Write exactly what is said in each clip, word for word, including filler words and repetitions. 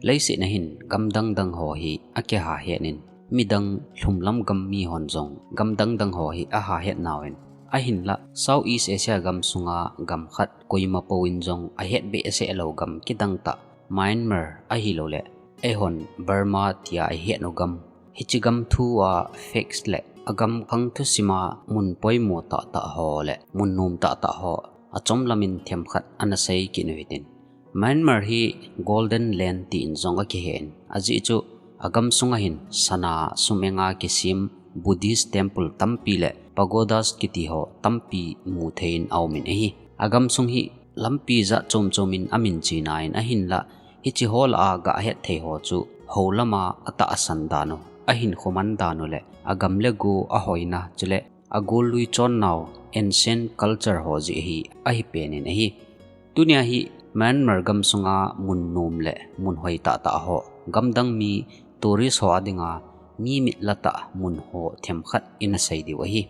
Leiset a hin gam dang dang ho hi akiha het in, midang lhumlam gam mi hon jong gam dang dang ho hi aha het nauvin, ahinla Southeast Asia gam sunga gam khat koima pouvin jong ahet behseh lou gam kidang tah Myanmar ahilouleh eihon Burma tia ihet u gam, hiche gam thu a facts le agam khang thusim a mun poimo tahtah ho le mun nom tahtah ho achom lamin themkhat ana sei kit u hitin. Myanmar hi Golden Land tin jong akihen, ajeh chu agam sunga hin sana sum-enga kisem Buddhist temple tampi le pagodas kiti ho tampi mu thei in aumin ahi. Agam sung hi lampi jat chom chom in amin china in ahinla, hiche ho lah a gah het thei ho chu hou lama atahsan dan u, ahinkho man dan u le agam le go ahoina chule agol lui chon nau ancient culture ho jeh hi ahi pen in ahi. Tunia hi Myanmar gam sunga mun nom le mun hoi tahtah ho, gam dang mi tourist ho adinga mi mitla tah mun ho themkhat ina sei diu ahi.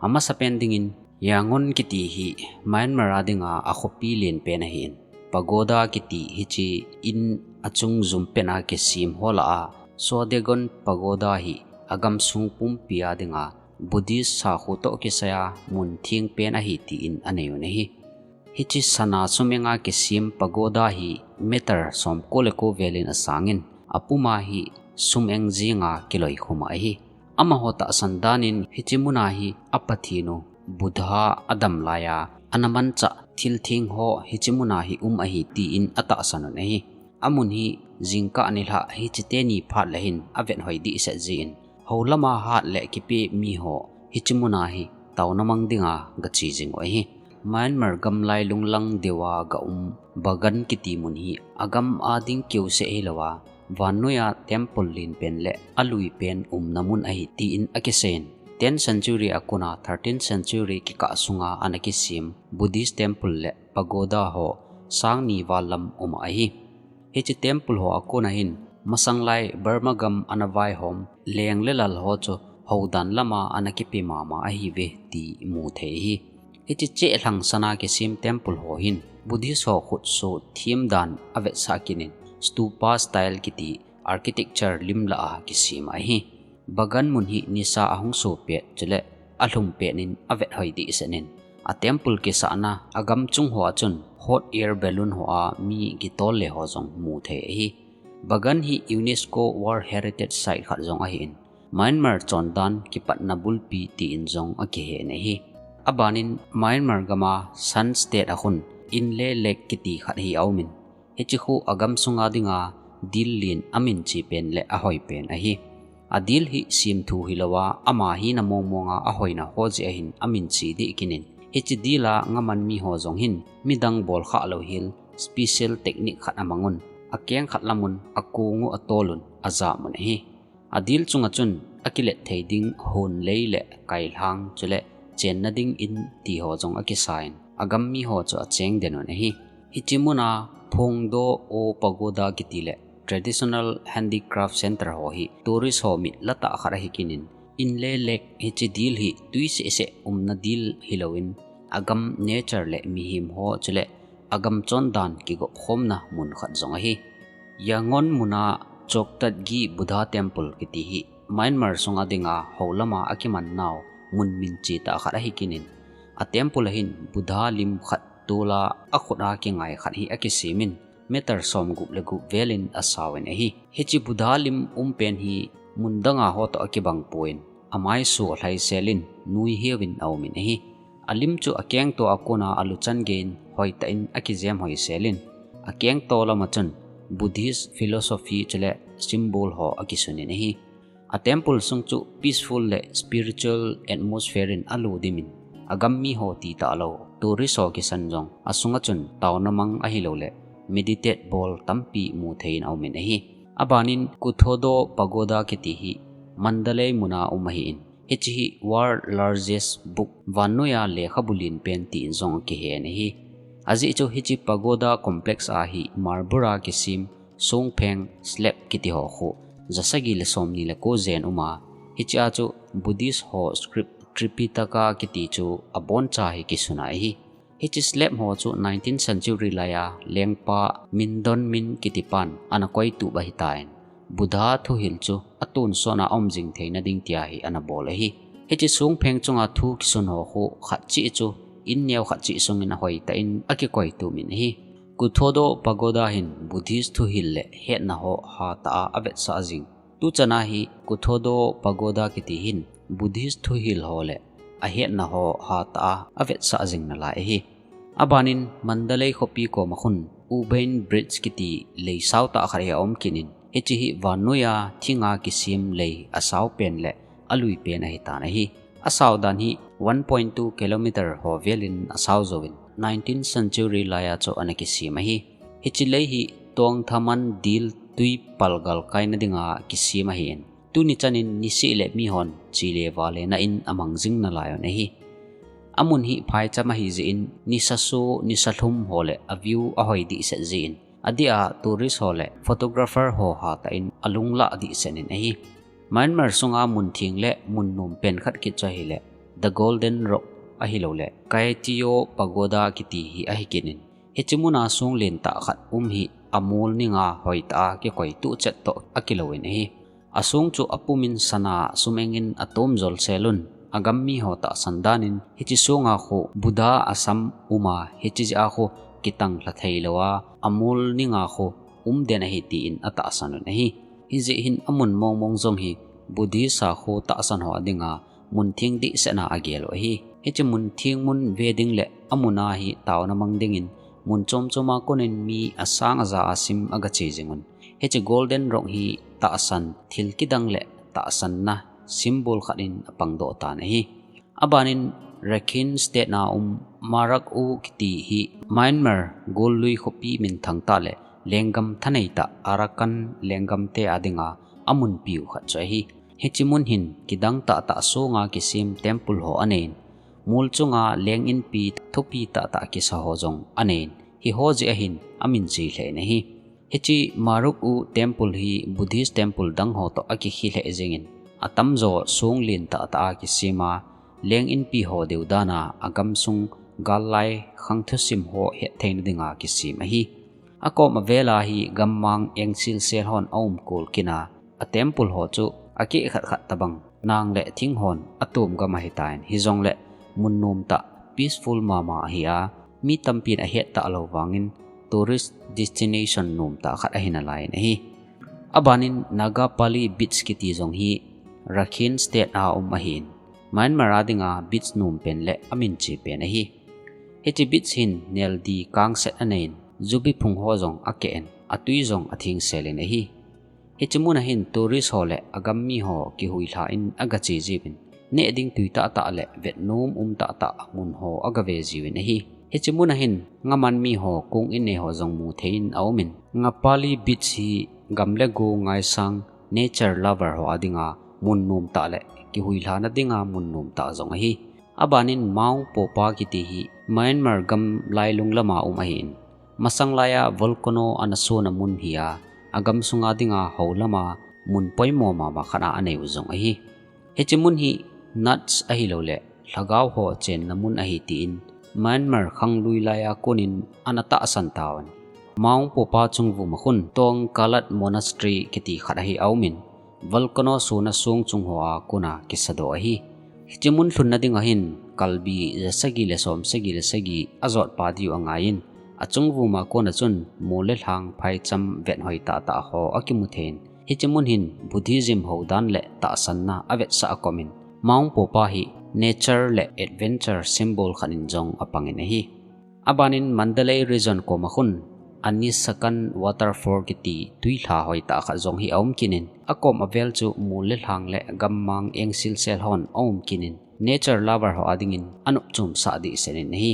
Amasapen dingin Yangon kiti hi Myanmar adinga akhopi lenpen ahin, pagoda kiti hiche in achung jum pena kisem ho lah a Sodegon Pagoda hi agam sung pumpi adinga Buddhist sakho toh kisaiya mun thengpen ahi tin anei un ahi. Hiche sana sum-enga kisem pagoda hi meter somko le ko velin asangin, apuma hi sum-eng jenga kiloikhum ahi. Amaho tahsan danin hiche muna hi apathen u Buddha adam laiya ana manchah thil theng ho hiche muna hi um ahi tin atahsan un ahi. Amun hi jingkah nilhah hiche teni phat le hin avet hoi dehset jin, hou lama hat le kipe mi ho hiche muna hi taona mang dinga gache jing u ahi. Myanmar gam lailung lang deuva ga um Bagan kiti mun hi agam ading keuseh hilouva, vannoiya temple lenpen le aluipen umna mun ahi tin akiseiyin, tenth century akona thirteenth century kikah sunga ana kisem Buddhist temple le pagoda ho sangni val lam um ahi. Hiche temple ho akona hin, masanglai Burma gam ana vaihom leng le lal ho chu houdan lama ana kipe mama ahiuve ti mu thei ahi. Hiche cheh lhang sana kisem temple ho hin, Buddhist ho khutsoh them dan avetsah kit in, stupa style kiti architecture lim lah a kisem ahi. Bagan mun hi nisa ahung so pet chule alhum pet in avet hoi dehset in, a temple kisahna agam chung hoa chun hot air balloon hoa mi kitol le ho jong mu thei ahi. Bagan hi UNESCO World Heritage Site khat jong ahin, Myanmar chondan kipatna bulpi tin jong akihen ahi. Abanin Myanmar gama Shan State a khun Inle Lake kiti khat hi aumin, hiche khu agam sunga dinga dil len amin che pen le ahoi pen ahi. Adil hi semthu hilouva, ama hina mong monga ahoina ho jeh a hin amin che deh kit in, hiche dil a ngaman mi ho jong hin midang bolkhah lou hel special technique khat amangun, akeng khat lamun akong u atolun ajam un ahi. Adil chunga chun akilet thei ding hon lei le kailhang chule chenna ding in ti ho jong akisan, agam mi ho chu acheng den un ahi. Hiche muna Phongdo O Pagoda kiti le Traditional Handicraft Center ho hi tourist ho mit latah khat ahi kit in, Inle Lake hiche dil hi tui sehseh umna dil hilouvin, agam nature le mihem ho chule agam chondan kigop khomna mun khat jong ahi. Yangon muna Choktatgi Buddha Temple kiti hi Myanmar sunga dinga hou lama akiman nau mun min che tah khat ahi kit in, a temple a hin Buddha lim khat tola akhut a kingai khat hi akisemin, meter somgup le gup velin asauvin ahi. Hiche Buddha lim um pen hi mun danga ho toh akibang pon, amaiso lhaiselin nui heuvin aumin ahi. Alim chu akengto a kona aluchan geiyin hoitah in akijem hoiselin, akengto lama chun Buddhist philosophy chule symbol ho akisunin ahi. A temple sung chu peaceful le spiritual atmosphere in aludimin, agam mi ho ti talou tourist ho kisan jong asunga chun taona mang ahilouleh meditate bol tampi mu thei in aumin ahi. Abanin Kuthodo Pagoda kiti hi Mandalay muna um ahin, hiche hi world largest book, vannoiya lekhabu lenpen tin jong akihen ahi. Ajeh chu hiche pagoda complex a hi marble a kisem songpheng slab kiti ho khu jasagi le somni le ko jen uma, hiche a chu Buddhist ho script Tripitaka kiti chu aboncha hi kisuna ahi. Hiche slab ho chu nineteenth century laiya lengpa Mindon Min kitipan ana koitup ahitan, Buddha thuhil chu atonsot a aum jing theina ding tia hi ana bol ahi. Hiche songpheng chunga thu kisun ho khu khat cheh chu in neo khat cheh sungin ahoitah in akikoitup in ahi. Kuthodo Pagoda hin Buddhist thuhil le hetna ho hatah a avetsah jing. Tuchan a hi Kuthodo Pagoda kiti hin Buddhist thuhil ho le ahetna ho hatah a avetsah jing nalai ahi. Abanin Mandalay khopi koma khun Ubain Bridge kiti lei sao tah khat hi aum kit in, hiche hi vannoiya thinga kisem lei asao pen le alui pen ahitan ahi. Asao dan hi one point two kilometer ho velin asao jouvin, nineteenth century laiya chu ana kisem ahi. Hiche lei hi Tongthaman dil twi palgal kaina dinga kisem ahin, tuni chanin niseh le mihon che le vale na in amang jing nalai un ahi. Amun hi phaicham ahi jeh in, nisa so, nisa lhum ho le a view ahoi dehset jeh in, adeh a tourist ho le photographer ho hatah in alung lah dehset in ahi. Myanmar sunga mun theng le mun nom pen khat kit chu ahile The Golden Rock ahilouleh Kaetio Pagoda kiti hi ahi kit in, hiche muna song lentah khat um hi amol ninga hoitah a kikoitup chet toh akilou in ahi. Asong chu apumin sana sum-eng in atom jolsel un, agam mi ho tahsan danin hiche songa khu Buddha asam um a, hiche jeh a khu kitang lha thei lou a, amol ninga khu um den ahi tin atahsan un ahi. Hijeh hin amun mongmong jong hi Buddhist a khu tahsan ho dinga mun theng dehset na agel u ahi. Hiche mun theng mun ve ding le amun a hi taona mang dingin mun chom chom a konin mi asang aja a sim aga che jing un. Hiche Golden Rock hi tahsan thil kidang le tahsanna symbol khat in apang doh tan ahi. Abanin Rakhine State na um Marak U kiti hi Myanmar gollui khopi minthang tah le lenggam thanei tah Arakan lenggam te a dinga amun piu khat chu ahi. Hiche mun hin kidang tahtah songa kisem temple ho anei in, mol chunga leng inpi thupi tahtah kisa ho jong anei in, hiho jeh a hin amin che lheh in ahi. Hiche Maruk U Temple hi Buddhist temple dang ho toh akikhe lheh jengin, atamjo song len tahtah a kisem a, leng inpi ho deu dan a agamsung gal lai khang thusim ho hettheina dinga kisem ahi. Akom avel a hi gammang engsilsel hon aum kol kit a, a temple ho chu akeh khat khat tabang nang le thing hon atom gam ahitan, hijongle mun nomtah peaceful mama ahi a, mi tampin ahet talou vangin tourist destination nomtah khat ahi nalai in ahi. Abanin Nagapali Beach kiti jong hi Rakhine State a um ahin, Myanmar a dinga beach nom pen le amin che pen ahi. Hiche beach hin neldi kangset anei in, jubi phung ho jong akeh in, atui jong athengsel in ahi. Hiche mun a hin tourist ho le agam mi ho kihuilha in aga che jiuvin, neh ding tui tahtah le vetnom um tahtah mun ho aga ve jiuvin ahi. Hiche mun a hin ngaman mi ho kong innei ho jong mu thei in aum in, Ngapali Beach hi gam le go ngaisang nature lover ho a dinga mun nomtah le kihuilhana dinga mun nomtah jong ahi. Abanin Mount Popa kiti hi Myanmar gam lailung lama um ahin, masang laiya volcano ana sona mun hi a, agam sunga dinga hou lama mun poimo mama khat a anei u jong ahi. Hiche mun hi nuns ahilouleh lhagao ho chenna mun ahi tin Myanmar khanglui laiya konin ana tahsan tauvin, Mount Popa chungvum a khun Tongkalat Monastery kiti khat ahi aumin, volcano sona song chung hoa kona kisadoh ahi. Hiche mun lhunna dinga hin kalbi jasagi le somsagi le sagi ajotpa diu angaiyin, achungvuma kona chun mol le lhang phaicham vet hoi tahtah ho akimu theiyin, hiche mun hin Buddhism houdan le tahsanna avetsah a komin, Mount Popa hi nature le adventure symbol khat in jong apangin ahi. Abanin Mandalay Region koma khun Anisakan Waterfall kiti tuilha hoitah khat jong hi aum kit in, akom avel chu mol le lhang le gammang engsilsel hon aum kit in, nature lover ho adingin anopchomsah dehset in ahi.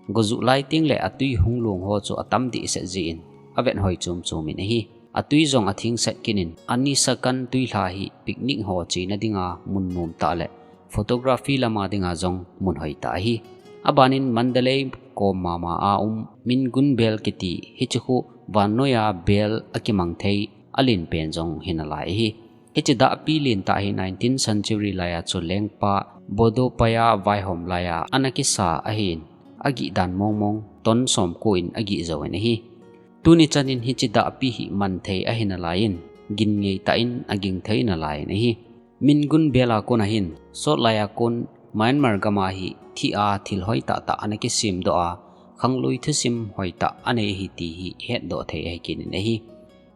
Gojuh lai teng le atui hung long ho chu atam dehset jeh in, avet hoi chomchom in ahi. Atui jong athengset kit in, Anisakan tuilha hi picnic ho chena dinga mun nomtah le photography lama dinga jong mun hoitah ahi. Abanin Mandalay kom mama a um Mingun Bel kiti hiche khu vannoiya bel akimang thei alen pen jong hi nalai ahi. Hiche dahpi lentah hi nineteenth century laiya chu lengpa Bodopaya vaihom laiya ana kisa ahin, agih dan mongmong, ton somko in agih jouvin ahi. Tuni chanin hiche dahpi hi man thei ahi nalaiyin, gin ngeitah in aging thei nalaiyin ahi. Min gun bela kon ahin, sot laiya kon Myanmar gam a hi thih a thil hoitah tah ana kisemdoh a, khanglui thusim hoitah anei ahi ti hi hetdoh thei ahi kit in ahi.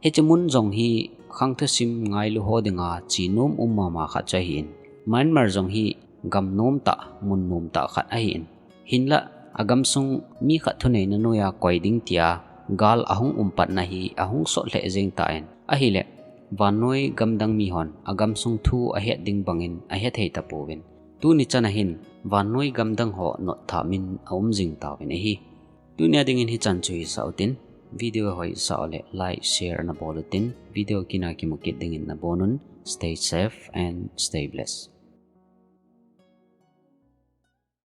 Hiche mun jong hi khang thusim ngailu ho dinga chenom um mama khat chu ahin, Myanmar jong hi gam nomtah, mun nomtah khat ahin. Hinlah, agamsung mi khat thuneina noiya koi ding tia gal ahung um patna hi ahung sot lheh jeng tan, ahileh vannoi gamdang mihon agamsung thu ahet ding bangin ahethei tapouvin, tuni chan ahin vannoi gamdang ho notthah min aum jing tauvin ahi. Tunia dingin hichan chu hisah utin, video hoisah uleh like, share nabol utin, video kina kimu kit dingin nabonun. Stay safe and stay blessed.